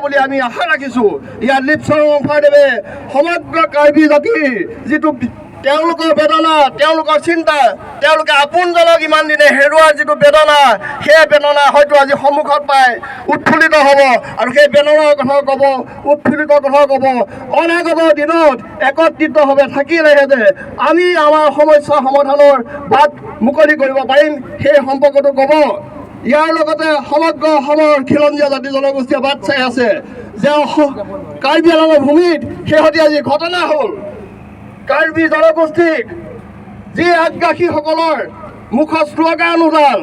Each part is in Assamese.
বুলি আমি আশা ৰাখিছোঁ। ইয়াত লিপচৰংফাদেৱে সমগ্ৰ কাৰ্বি জাতিৰ যিটো তেওঁলোকৰ বেদনা, তেওঁলোকৰ চিন্তা, তেওঁলোকে আপোনজনক ইমান দিনে হেৰুৱাৰ যিটো বেদনা, সেই বেদনা হয়তো আজি সন্মুখত পাই উৎফুল্লিত হ'ব আৰু সেই বেদনাৰ কথাও ক'ব, উৎফুল্লিত কথাও ক'ব। অনাগত দিনত একত্ৰিতভাৱে থাকিলেহে যে আমি আমাৰ সমস্যা সমাধানৰ বাট মুকলি কৰিব পাৰিম, সেই সম্পৰ্কটো ক'ব। ইয়াৰ লগতে সমগ্ৰ অসমৰ খিলঞ্জীয়া জাতি জনগোষ্ঠীয়ে বাট চাই আছে যে কাৰ্বি আংলঙৰ ভূমিত শেহতীয়া যি ঘটনা হ'ল, কাৰ্বি জনগোষ্ঠীক যি আগ্ৰাসীসকলৰ মুখত শ্লোগান ওলাল,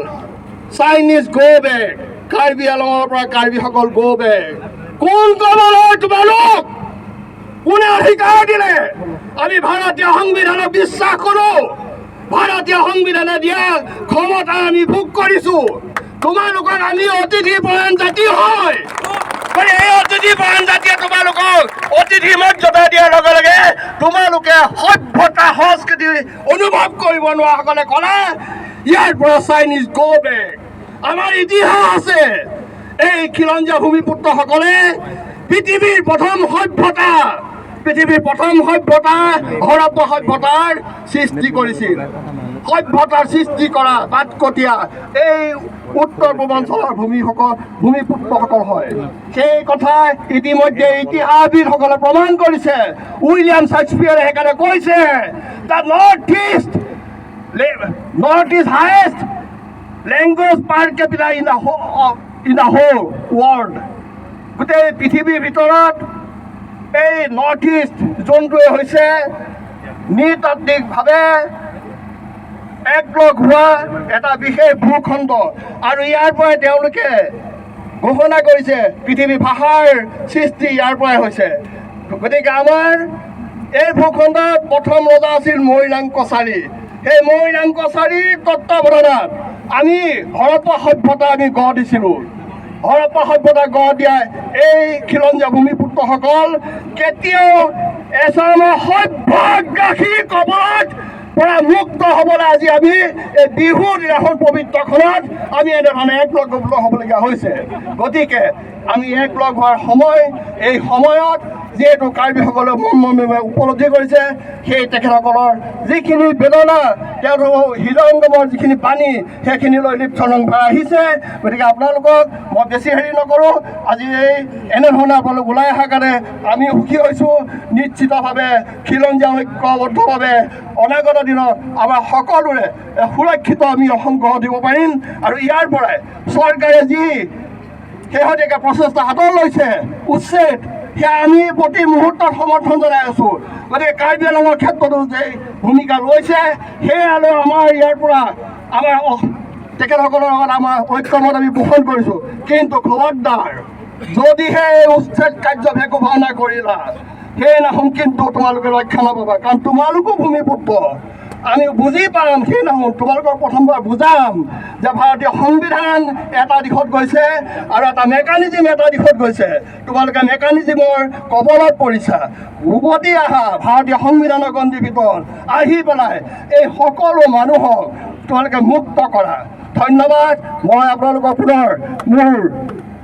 "চাইনিজ গ' বেক", কাৰ্বি আংলঙৰ পৰা কাৰ্বিসকল গ' বেক। কোন কবলৈ তোমালোক? কোনে অধিকাৰ দিলে? আমি ভাৰতীয় সংবিধানক বিশ্বাস কৰোঁ। ভাৰতীয় সংবিধানে দিয়া ক্ষমতা আমি ভোগ কৰিছোঁ। তোমালোকক আমি অতিথি পৰায়ণ জাতি হয়। গতিকে এই অতিথি পৰায়ণ জাতিয়ে তোমালোকক অতিথি মৰ্যাদা দিয়াৰ লগে লগে তোমালোকে সভ্যতা সংস্কৃতি অনুভৱ কৰিব নোৱাৰাসকলে ক'লে, ইয়াৰ পৰা "চাইনিজ গ' বেক"। আমাৰ ইতিহাস আছে। এই খিলঞ্জীয়া ভূমিপুত্ৰসকলে পৃথিৱীৰ প্ৰথম সভ্যতা হৰপ্পা সভ্যতাৰ সৃষ্টি কৰিছিল। সভ্যতাৰ সৃষ্টি কৰা বাটকটীয়া এই উত্তৰ পূৰ্বাঞ্চলৰ ভূমিপুত্ৰসকল হয়। সেই কথা ইতিমধ্যে ইতিহাসবিদসকলে প্ৰমাণ কৰিছে। উইলিয়াম শ্বেক্সপিয়াৰে সেইকাৰণে কৈছে, "The North East highest language per capita in the whole world." গোটেই পৃথিৱীৰ ভিতৰত এই নৰ্থ ইষ্ট জোনটোৱে হৈছে নৃতাত্ত্বিকভাৱে একলগ হোৱা এটা বিশেষ ভূখণ্ড আৰু ইয়াৰ পৰাই তেওঁলোকে ঘোষণা কৰিছে, পৃথিৱী ভাষাৰ সৃষ্টি ইয়াৰ পৰাই হৈছে। গতিকে আমাৰ এই ভূখণ্ডত প্ৰথম ৰজা আছিল মৈৰাং কছাৰী। সেই মৈৰাং কছাৰীৰ তত্বাৱধানত আমি হৰপ্পা সভ্যতা আমি গঢ় দিছিলোঁ। হৰপ্পা সভ্যতা গঢ় দিয়া এই খিলঞ্জীয়া ভূমিপুত্ৰসকল কেতিয়াও এচাম সভ্যগ্ৰাসী কবলত পৰা মুক্ত হ'বলৈ আজি আমি এই বিহুৰ দিনাখন পবিত্ৰখনত আমি এনেধৰণে একলগ হ'বলগীয়া হৈছে। গতিকে আমি একলগ হোৱাৰ সময়। এই সময়ত যিহেতু কাৰ্বিসকলে মন মনে উপলব্ধি কৰিছে, সেই তেখেতসকলৰ যিখিনি বেদনা, তেওঁলোকৰ হৃদয়ংগমৰ যিখিনি বাণী, সেইখিনি লৈ লিপচৰংফাৰ আহিছে। গতিকে আপোনালোকক মই বেছি হেৰি নকৰোঁ। আজি এই এনেধৰণে আপোনালোক ওলাই অহাৰ কাৰণে আমি সুখী হৈছোঁ। নিশ্চিতভাৱে খিলঞ্জীয়া ঐক্যবদ্ধভাৱে অনাগত দিনত আমাৰ সকলোৰে সুৰক্ষিত আমি অসম গঢ় দিব পাৰিম। আৰু ইয়াৰ পৰাই চৰকাৰে যি শেহতীয়াকৈ প্ৰচেষ্টা হাতত লৈছে উচ্ছেদ, সেয়া আমি প্ৰতি মুহূৰ্তত সমৰ্থন জনাই আছোঁ। গতিকে কাৰ্বি আংলঙৰ ক্ষেত্ৰতো যে ভূমিকা লৈছে, সেয়া লৈ আমাৰ ইয়াৰ পৰা আমাৰ তেখেতসকলৰ লগত আমাৰ ঐক্যমত আমি পোষণ কৰিছোঁ। কিন্তু খবৰদাৰ, যদিহে এই উচ্ছেদ কাৰ্য ভেকু ভাওনা কৰিলা, সেইদিনাখন কিন্তু তোমালোকে ৰক্ষা নাপাবা। কাৰণ তোমালোকো ভূমিপুত্ৰ। আমি বুজি পাম সেইদিনাখন, তোমালোকক প্ৰথমবাৰ বুজাম যে ভাৰতীয় সংবিধান এটা দিশত গৈছে আৰু এটা মেকানিজিম এটা দিশত গৈছে। তোমালোকে মেকানিজিমৰ কবলত পৰিছা। উভতি আহা ভাৰতীয় সংবিধানৰ গণ্ডিৰ ভিতৰত আহি পেলাই এই সকলো মানুহক তোমালোকে মুক্ত কৰা। ধন্যবাদ। মই আপোনালোকক পুনৰ মোৰ